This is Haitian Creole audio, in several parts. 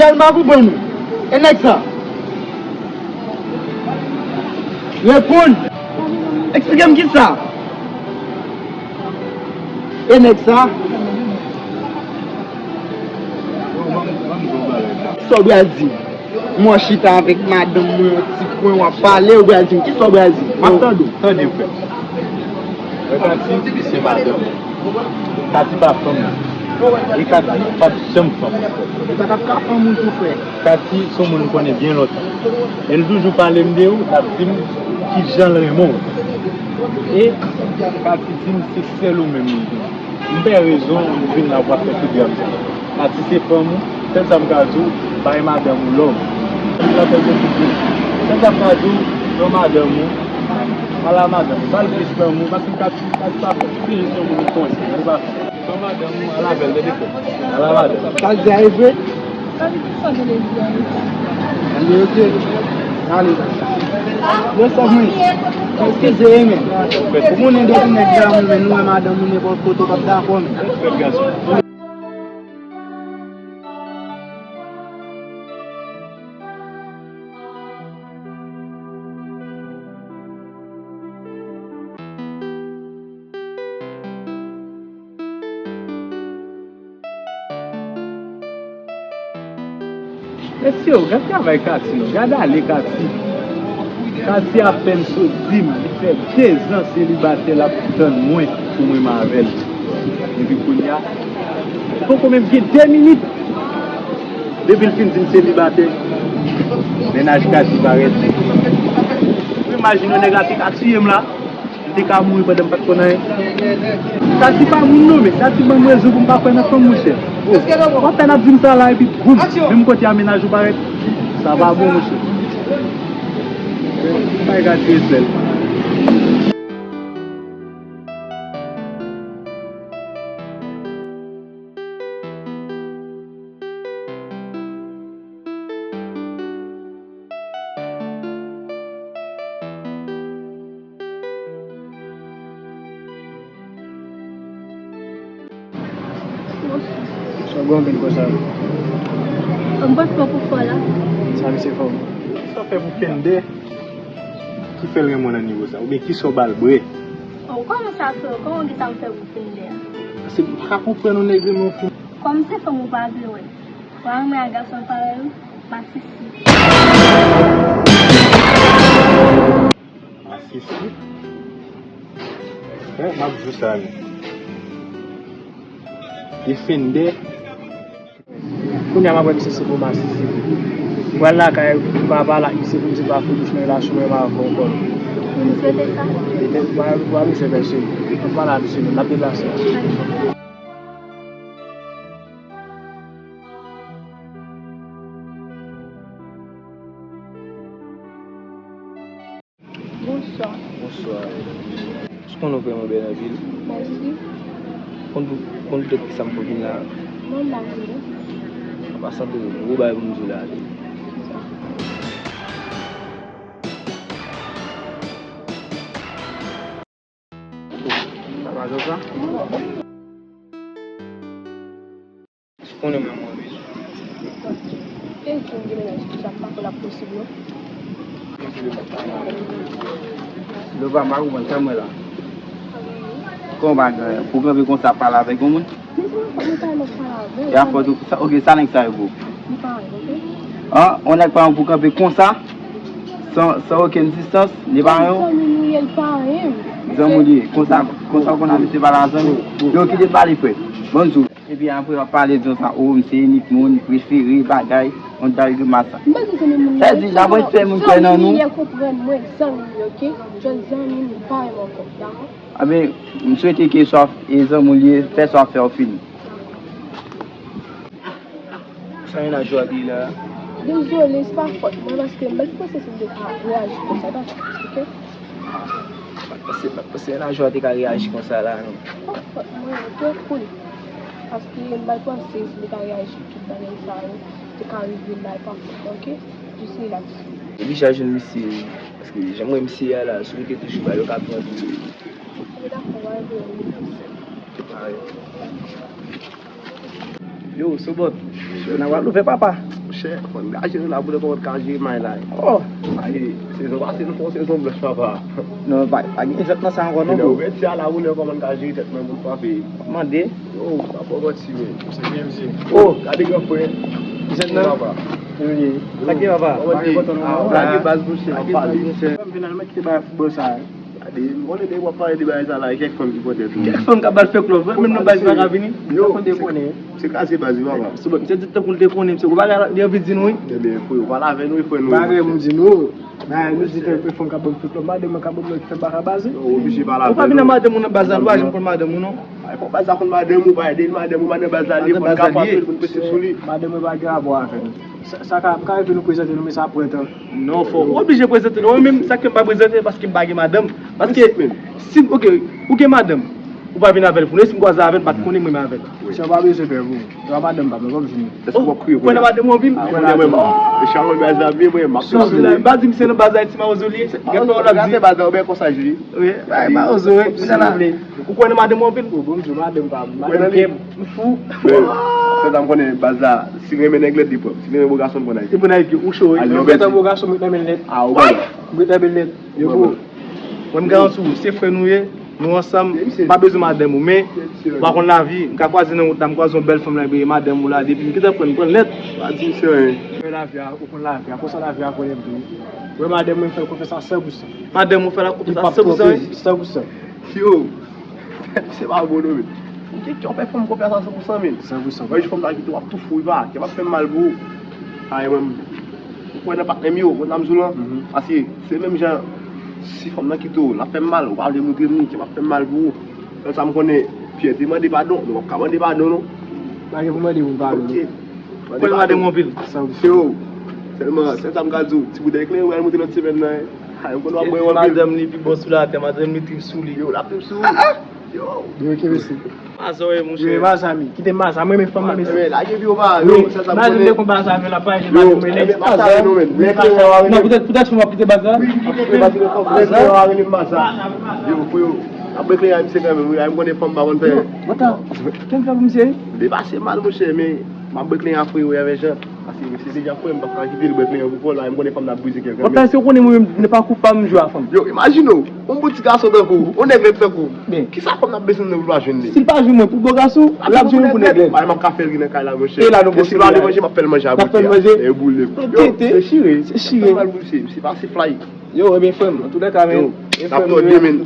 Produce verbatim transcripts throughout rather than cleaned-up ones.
Tèlman konprann ou. E nèg sa? Reponn. Eksplike m kisa. E nèg sa? Sa w pral di? Mwen chita avèk madanm mwen yon ti kwen, w ap pale, ou pral di m. Kisa w pral di? M ap tande w. Tande, frè. Frè Kati, se madanm. Kati pa fanm nan. E Kati p ap janm fanm nan. Li pa t ap ka fanm ou tou, frè. Kati se yon moun m konnen byen lontan. E l toujou pale m de ou, l ap di m kijan l renmen w. E Kati di m se sèl ou menm li gen. M pè rezon ou vin la pou ap fè tout dram sa. Kati se fanm ou, sèl sa m ka di w, bay madanm ou love. Sèl sa m ka di w, non madanm ou, ala madanm ou, ba l plis lanmou, paske Kati, Kati pa fè, se jis yon moun konsèy, li pa fè. Ban madanm ou, al avè l, tande frè. Al avè l. Sa l di a e vre? Sa vle di sa, vle di a e sa. Ann, ok. Ale. Yo sòf mwen. Eskize, men. Ou konnen depi nèg damou, men nou wè madanm ou nenpòt kote, w p ap dakò, men. Frè gason. Mesye, w gad travay Kati non, gad ale Kati. Kati apèn sot di m, li fè dezan selibatè, l ap tann mwen pou m renmen avè l. Epi kounye a, li poko menm gen de minit. Depi l fin di m selibatè, mennaj Kati parèt. Ou imajine w nèg la te ka tiye m la, m te ka mouri pandan m pa t konn anyen. Kati pa moun non, men Kati ban m rezon pou m pa kwè nan fanm, monchè. O, w apèn ap di m sa la, epi boum, menm kote a mennaj ou parèt. Sa pa bon, monchè. Bay Kati respè l. Sa w gen anpil konsa? Mwen pa fè pou fò la. Sa misye fè w? Kisa w fè pou Fende ki fè l renmen w nan nivo sa? Oubyen kisa w ba l bre? O, kòman sa fè w? Kòman w gen sa m fè pou Fende a? Paske m pa ka konprann yon nèg renmen yon fi. Kòm se fanm ou pa vle wè. Ou pa renmen ak gason parèy ou? Masisi. Masisi? Frè, m ap di w sa, men. E Fende. Kounye a m ap wè misye se gwo masisi. M pral lakay papa l ak misye pou misye pa fout bouch nan relasyon mwen menm avè w ankò. Ou swete sa? Petèt, m a, m a bezwen pèsonn. M ap pale a misye menm, n ap deplase. Bonswa. Bonswa. Ou konnen w vrèman bèl anpil. Mèsi. Konn, konn poutèt kisa m fè w vin la? Mwen la vini. An pasan, gwo bagay pou m di w la tou. Sa pa jan sa? Ou konnen mwen, mwen bezwen. E di m gen mennaj ki sa m pa kwè l ap posib non. Lova, m pa konprann, sa mwen la. Kòman pa gen anyen? Pou kanpe konsa ap pale avèk yon moun? Mwen pa, mwen pa wè l ap pale avè l. E afè tou, sa, ok, sa nèg sa yo pou? Li pa anyen, ok? An, yon nèg pa yon pou kanpe konsa, san, san okenn distans, li pa yon? Zanmi nou ye, l pa anyen. Zanmi w li ye. Konsa, konsa w konn abitye pale a zanmi? Yo, kite m pale, frè. Bon, di w. Epi apre w ap pale di w sa, o, m se inik moun prefere, bagay, yon dal grimas sa. M pa di zanmi moun nan. Sa di, jan mwen fè moun kwè nan nou. Zanmi m ye, konprann mwen, zanmi m ye, ok? Jwenn zanmi m, li pa menm ankò, dakò? Anben, m swete ke sa w, e zanmi w li ye, fè sa w ap fè w fini. Sa mennaj ou a te la? Dezole, se pa fòt mwen, paske m pa t panse si m te ka reyaji konsa, dakò, ok? M pa t panse, m pa t panse mennaj ou a te ka reyaji konsa la, non. Pa fòt mwen, ok, cool. Paske m pa t panse si m te ka reyaji tout bagay sa yo, te ka rive la, e pa fòt mwen, ok? Just relax. Ou deja jwenn misye, paske jan m wè misye a la, si w rete toujou ba yo ka pran tou. Yo, Sobòt, n a pral ouvè papa. Chè, fò n ka jere la pou nou konn ka jere may la. Oh! Ay, sezon pase nou fè yon sezon blanch, papa. Non, pa, pa gen jwèt nan sa ankò non. Lè ou redi a la, ou lè kòman n ka jere tèt nan moun frape. Mande. Oh, sa poko ti men. Oh, gade gran frè. Jèn nan. Papa. Wi. Sa ki papa? Kòman di? Ah, lage baz mouche, ap pale. Finalman, ki te bay foutbòl sa? Gade, m konnen depi w ap pale de bagay sa la, e kèk fanm ki pran tèt ou. Kèk fanm k ap ba l fake love, menm nan baz li pa ka vini. Yo, se kraze baz li, papa. Misye di tankou l te konnen, misye gwo bagay li anvi di nou, wi. Ebyen, frè, ou pale avè nou, wi, frè nou. Bagay moun di nou, bagay nou di tankou fanm k ap ban m fake love, madanm mwen k ap ban m love, fè bagay baz li. Ou oblije pale avè nou. Ou pa vin nan madanm ou nan baz la, ou pa janm konn madanm ou non. Ay, fò baz la konn madanm ou, pa ede l, madanm ou, madanm baz la li ye, fò n ka frape l, pou n pete sou li. Madanm mwen pa gen rapò avè nou. Sa, sa ka, m ka rive nou prezante nou, men sa pran tan. Non, fò ou oblije prezante nou. Mwen menm, sa k fè m pa prezante, paske m pa gen madanm. Paske, si, ok, ou gen madanm, ou pa vin avè l pou nou. E si m kwaze avè l, m pa t konnen m renmen avè l. Sa pa bezwen pè pou ou. Sa madanm pa m, pa bezwen. Èske w ap kriye kounye a? Ou kwè nan madanm ou anpil? Ah, ou kwè nan madanm ou? E chan mwen baz la byen, mwen, m ap kriye. M pa di misye nan baz Ayiti, mawozo li ye. Gade pawòl l ap di. Gade baz la, ou byen konsa jwe. Wi, bay mawozo, wi. Ou kwè nan madanm ou anpil? Bon, bon, m di w, madanm pa m, madanm kè m. M fou. Men, sèlman m konnen baz la, si renmen nèg lèd, li pran. Si renmen bo gason, li pran nèg. Li pran nèg, ou cho, wi. Mwen mèt nan bo gason, mwen mèt nan men lèd. Ah, ou pran. Mwen mèt nan men lèd. Yo, bro. Mwen, m garanti w, se frè nou ye, nou ansanm, m pa bezwen madanm ou, men, ou pa konn lavi, m ka kwaze nan wout la, m kwaze yon bèl fanm la, epi madanm ou la, depi m gentan pran, m pran lèd. Pa di m se anyen. Ou konn lavi a, ou konn lavi a, konsa lavi a konnen m tou. Wè madanm mwen, m fè l konfyans a san pou san. Madanm ou fè l konfyans a san pou san, wi? San pou san. Yo, se pa bon non, men. Ou gen kè w fè fanm konfyans a san pou san, men. San pou san. Wè, fanm la kite w ap tou fou, wi, pa, kè m ap fè m mal pou ou. Ay, mwen, ou kwè nan patnè m yo, konn sa m di w lan? Paske se menm jan, si fanm nan kite w, l ap fè m mal, ou pa vle montre m li, kè m ap fè m mal pou ou. Sèl sa m konnen, Pyè te mande padon, men w ap ka mande padon, non. Pa gen pou mande moun padon, non. Ou kwè nan madanm ou anpil? San pou san. Yo, sèlman, sèl sa m ka di w, ti boutèy kleren, ou al montre lòt semèn nan, hein. Ay, m konn w ap bwè yo anpil. Madanm li pi bon sou latè, madanm li trip sou li. Yo, l ap trip sou ou. Yo. Yo, kenbe sou. Mazòyè, monchè. Wi, mazami. Kite mazami, mwen, men fanm nan, men. Lage pi w pa. Wi, mazòyè, m te konn bazave la, pa ede madanm mwen. Yo, men pa sa, non, men. Lè kleren w a rele. Non, poutèt, poutèt fanm ap kite baz la. Wi, kite baz la. Lè kleren w a rele m, baza. Yo, frè yo. Ap bwè kleren a misye kanmenm, wi, la, m konnen fanm pa konn fè. Yo, mwen ta, kè m fè pou misye? Depase mal, monchè, men m ap bwè kleren a frè yo, y avè jan. Paske misye deja kwè m p ap ka kite l bwè kleren pou kò l la, m konnen fanm nan ap brize kè l kanmenm. Bon, tansi ou konnen mwen menm, ne pa koupab m jwe a fanm. Yo, imajine w, yon bon ti gason tankou w, yon nèg rèd tankou w. Men. Kisa fanm nan ap bezwen nan pou l pa jwenn li? Si l pa jwenn mwen pou bo gason, l ap jwenn mwen pou nèg rèd. Bagay m ap ka fè l ri nan kay la, monchè. E la nou bon. Si l ale manje, m ap fè l manje a boutèy a. L ap fè l manje. E boule. Tete. Se chire. Se chire. Mal pou misye, misye pase fly. Yo, ebyen, frè m, an tou lè ka, men. Yo, n ap tòde, men.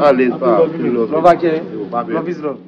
Alèz, pa, love. Love, ok. Yo, pa pè. Love is love.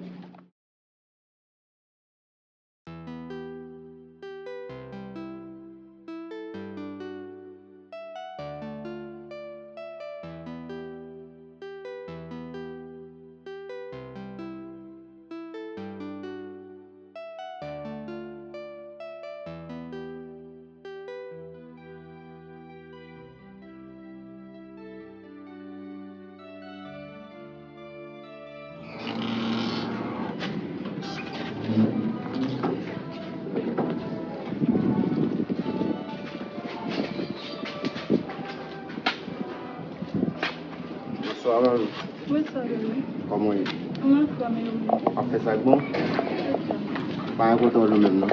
Bonswa, manmi. Bonswa, bebe. Kòman w ye? Anfòm, e ou menm? W ap fè sa k bon? Fè sa. Pa gen kote w nou menm, non.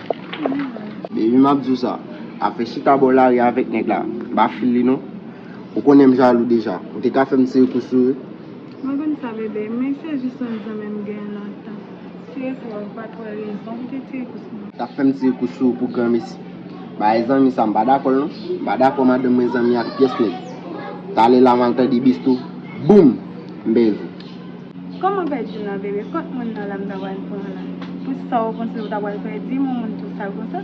Baby, m ap di w sa. Afè chita bò lari avèk nèg la, m pa fil li, non. Ou konnen m jalou deja. Ou te ka fè m tire kou sou ou. Mwen konn sa, bebe, men se jis yon zanmi m gen lontan. Tire kou a, ou pa t wè rezon pou te tire kou sou mwen. T ap fè m tire kou sou ou pou granmesi. Bagay zanmi sa, m pa dakò l non. M pa dakò madanm mwen zanmi ak pyès nèg. Talè la m al tande bis tou. Boum! M pèdi. Kòman pèdi m nan, bebe? Kot moun nan la m ta pral pran la? Pou sa ou panse ou ta pral pèdi m, yon moun tou sal konsa?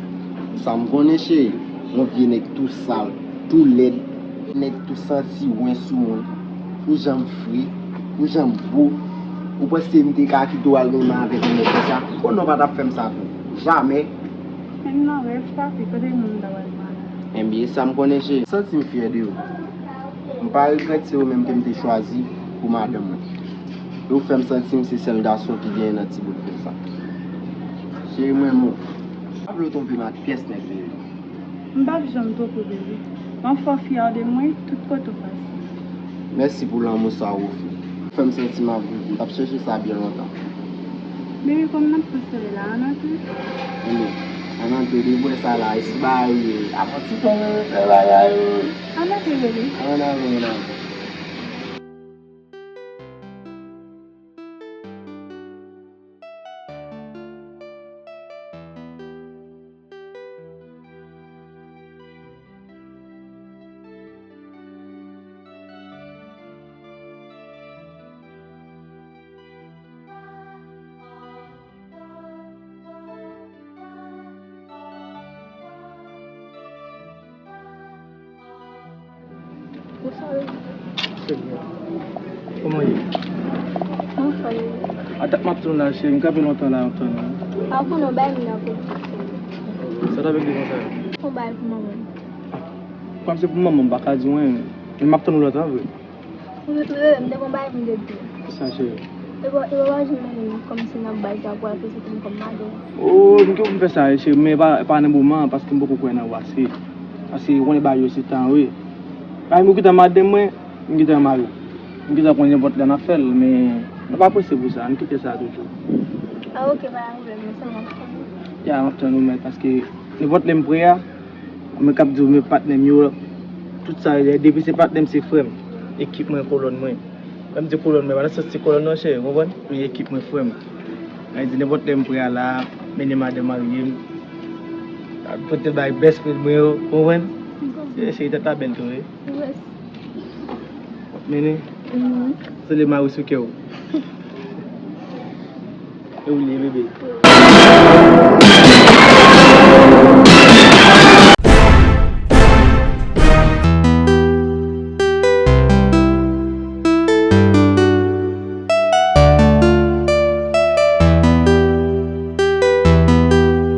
Sa m konnen, cheri, yon vye nèg tou sal, tou lèd, nèg tou santi wen sou moun. Ou jan m fre, ou jan m bo. Ou panse m te ka kite w al renmen avèk yon nèg konsa? Konnen w pa t ap fè m sa tou. Jamè. Menm nan rèv, papi, kote moun m ta pral pran la? Enben, sa m konnen, cheri. Santi m fyè de ou. M pa regrèt se ou menm ke m te chwazi pou madanm mwen. E ou fè m santi m se sèl gason ki genyen nan ti bout tè sa. Cheri, m renmen w. Pa vle w twonpe m ak pyès nèg, bebe. M p ap janm twonpe w, bebe. Mwen fò fyè de mwen tout kote w pase. Mèsi pou lanmou sa ou ofri. Ou fè m santi m ap viv. M t ap chèche sa byen lontan. Bebe, kòm n ap pran solèy la, ann antre. Enben. Ann antre, depi w wè sa la, e sou bari ye. Avan ti tan, fè bagay yo. Ann antre, bebe. Ann antre, ann antre. Bonswa, bebe. Kòman w ye? Anfòm, bebe. Ata m ap tann w la, cheri, m kanpe lontan la, m ap tann ou. A, ou konnen w bay m nan kote. Sa w t ap regle konsa? Yon bagay pou manman m. Kòm se pou manman m, m pa ka di w anyen. Men m ap tann ou lontan vre. Wi, wi, wi, m te gon bagay pou m te di w. Kisa, cheri? E bò, e bò, pa janm mande m kòmsi n ap bay sa pou al fè sou kòm madanm. O, m gen pou m fè sa, cheri, men e pa, e pa nan moman an, paske m poko kwè nan ou ase. Paske ou konnen bagay yo se tan, wi. Bagay m gentan madanm mwen, m gentan mari. M gentan konnen nenpòt lè n ap fè l, men nou pa prese pou sa, ann kite sa toujou. A, oke, pa gen pwoblèm, men sèlman m ap tann ou. Ya, m ap tann ou, men paske nenpòt lè m prè a, mwen k ap di w, men patnè m yo, tout sa, depi se patnè m, se frè m, ekip mwen, kolòn mwen. Lè m di kolòn mwen, pa nan sans se kolòn non, cheri, ou konprann? Men ekip mwen, frè m. Sa vle di, nenpòt lè m prè a la, mennen madanm marye m, pote bay best friend mwen yo, ou konprann? Se, cheri, tèt la bèl tou, wi. Yes. W ap mennen? Mhm. Sele mari sou kè w. E ou li ye, bebe?